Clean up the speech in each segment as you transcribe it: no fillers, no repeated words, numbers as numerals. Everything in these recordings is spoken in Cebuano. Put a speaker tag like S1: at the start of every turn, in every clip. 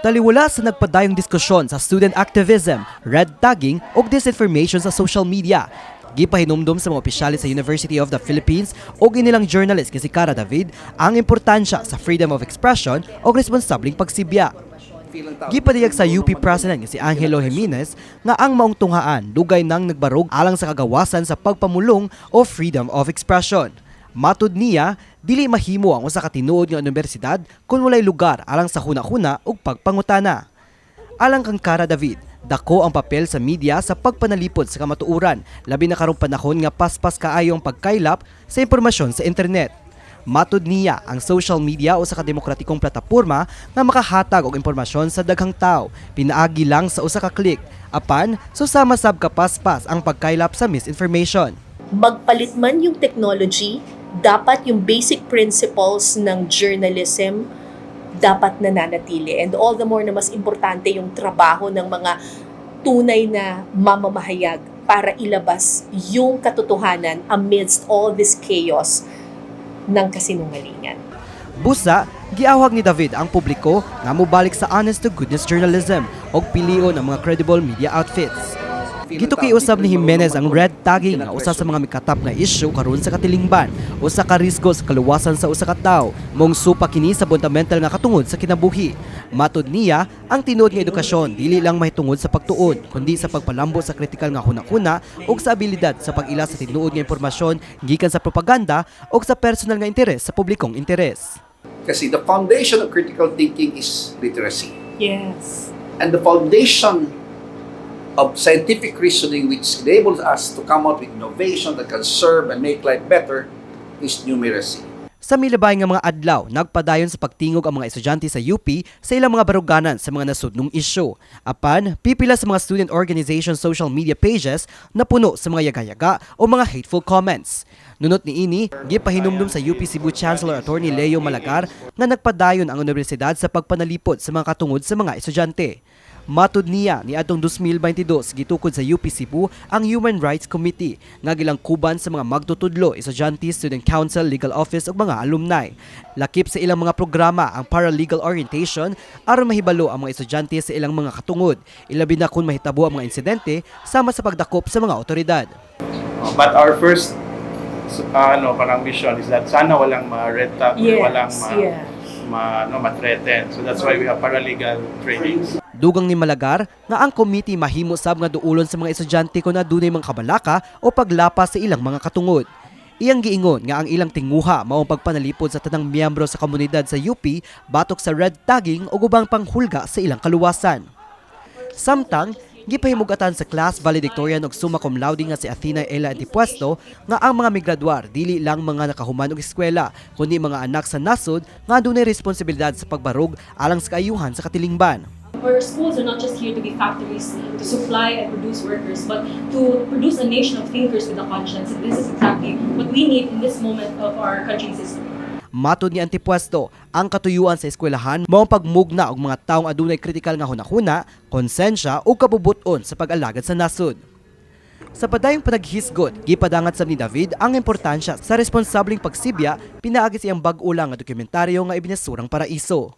S1: Taliwala sa nagpadayong diskusyon sa student activism, red tagging ug disinformation sa social media, gipahinumdom sa mga opisyalis sa University of the Philippines ug inilang journalist nga si Cara David ang importansya sa freedom of expression ug responsableng pagsibya. Gipadayag sa UP President nga si Angelo Jimenez nga ang maong tunghaan dugay nang nagbarog alang sa kagawasan sa pagpamulong o freedom of expression. Matud niya, dili mahimo ang usa ka tinuod nga unibersidad kung walay lugar alang sa huna-huna ug pagpangutana. Alang kang Cara David, dako ang papel sa media sa pagpanalipod sa kamatuoran, labi na karong panahon nga paspas kaayo ang pagkaylap sa impormasyon sa internet. Matud niya, ang social media usa ka demokratikong plataporma nga makahatag og impormasyon sa daghang tawo, pinaagi lang sa usa ka click. Apan, susama sab kapaspas ang pagkaylap sa misinformation.
S2: Magpalit man yung technology, dapat yung basic principles ng journalism dapat nananatili. And all the more na mas importante yung trabaho ng mga tunay na mamamahayag para ilabas yung katotohanan amidst all this chaos ng kasinungalingan.
S1: Busa, giawhag ni David ang publiko nga mobalik sa honest to goodness journalism ug pilion ang mga credible media outfits. Gituki usab ni Jimenez ang red tagging nga usa sa mga mikatap nga issue karon sa katilingban, usa ka risgo sa kaluwasan sa usa ka tawo, maong supak kini sa fundamental nga katungod sa kinabuhi. Matud niya, ang tinuod nga edukasyon dili lang mahitungod sa pagtuon, kundi sa pagpalambo sa kritikal nga hunahuna ug sa abilidad sa pag-ila sa tinuod nga impormasyon gikan sa propaganda ug sa personal nga interes sa publikong interes.
S3: Kasi the foundation of critical thinking is literacy. And the foundation of scientific reasoning, which enables us to come out with innovation that can serve and make life better, is numeracy.
S1: Sa milabay nga mga adlaw, nagpadayon sa pagtingog ang mga estudyante sa UP sa ilang mga baruganan sa mga nasudnong isyu. Apan, pipila sa mga student organization social media pages na puno sa mga yaga-yaga o mga hateful comments. Nunot niini, gipahinumdum sa UP Cebu Chancellor Attorney Leo Malagar nga nagpadayon ang unibersidad sa pagpanalipod sa mga katungod sa mga estudyante. Matud niya, niadtong 2022 gitukod sa UP Cebu ang Human Rights Committee nga gilangkuban sa mga magtutudlo, estudyante, student council, legal office ug mga alumni. Lakip sa ilang mga programa ang paralegal orientation aron mahibalo ang mga estudyante sa ilang mga katungod, ilabi na kung mahitabo ang mga insidente sama sa pagdakop sa mga otoridad.
S4: But our first ano, parang mission is that sana walang ma-red tag or walang ma, no, ma-threaten. So that's why we have paralegal trainings.
S1: Dugang ni Malagar nga ang committee mahimo sab nga duulon sa mga estudyante kung adunay mga kabalaka o paglapas sa ilang mga katungod. Iyang giingon nga ang ilang tinguha mao ang pagpanalipod sa tanang miyembro sa komunidad sa UP batok sa red tagging o ubang panghulga sa ilang kaluwasan. Samtang, gipahimugatan sa class valedictorian og summa cum laude nga si Athena Ella Antipuesto nga ang mga migraduar dili lang mga nakahuman og eskwela kundi mga anak sa nasod nga adunay responsibilidad sa pagbarog alang sa kaayuhan sa katilingban.
S5: Our schools are not just here to be factories to supply and produce workers, but to produce a nation of thinkers with a conscience. And this is exactly what we need in this moment of our country's history.
S1: Matod ni Antipuesto, ang katuyuan sa eskwelahan mao ang pagmugna og mga taong adunay kritikal nga hunahuna, konsensya ug kabubut-on sa pag-alagad sa nasod. Sa padayong panaghisgot, gipadangat sab ni David ang importansya sa responsableng pagsibya pinaagi sa iyang bag-o lang nga dokumentaryo nga Ibinasurang Paraiso.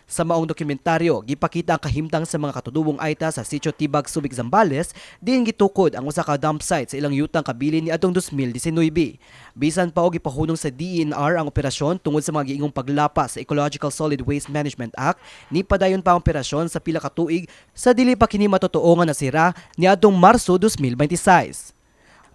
S1: Sa maong dokumentaryo, gipakita ang kahimtang sa mga katutubong Aeta sa Sitio Tibag, Subic, Zambales, diin gitukod ang usa ka dump site sa ilang yutang kabilin niadtong 2019. Bisan pa og gipahunong sa DENR ang operasyon tungod sa mga giingong paglapas sa Ecological Solid Waste Management Act, nipadayon pa ang operasyon sa pila ka tuig sa dili pa kini matotoo nga nasira niadtong Marso 2026.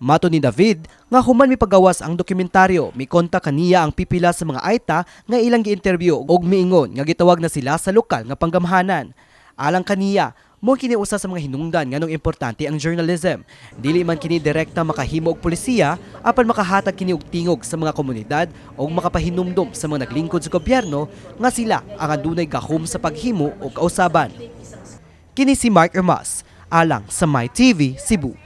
S1: Matod ni David nga human mipagawas ang dokumentaryo, mikontak kaniya ang pipila sa mga Aeta nga ilang gi-interview og miingon nga gitawag na sila sa lokal nga panggamhanan. Alang kaniya, mao kini usa sa mga hinungdan nganong importante ang journalism. Dili man kini direkta makahimo og polisiya, apan makahatag kini og tingog sa mga komunidad ug makapahinumdom sa mga naglingkod sa gobyerno nga sila ang adunay gahom sa paghimo og kausaban. Kini si Mark Ermas, alang sa My TV Cebu.